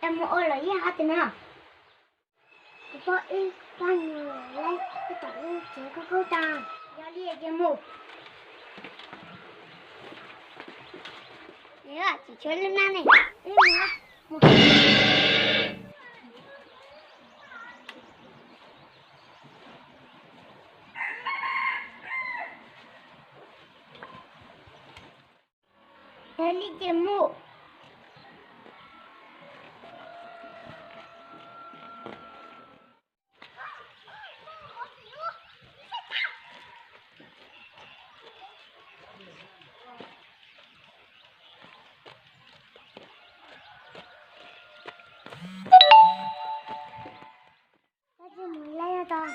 Es mus ua luam yij hov twg no? Kuv pom ib pab nyuam laib ib tom lub tsev khaub khaub tag. Yog li ces mus. Tsis tshuav lub hnab ne. Yog li ces mus. Koj tsis mus laib tau.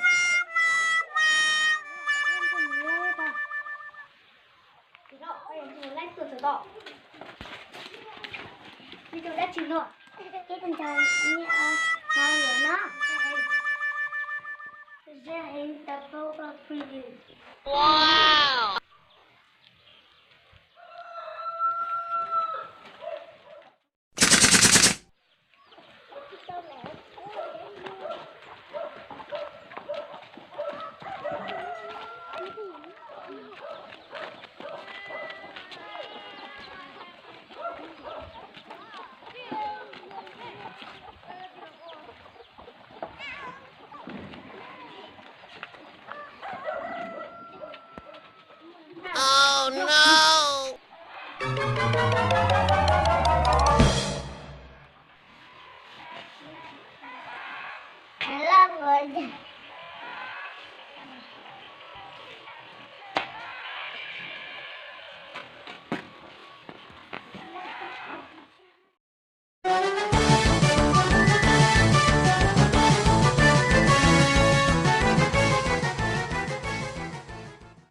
Koj tsis mus laib tau. Koj tsis mus laib tuaj txog tau. Tsis tau dab tsi no. Koj tsis ntshai, nws ntshai lawm no. Ze heev tau paub koj phooj ywg.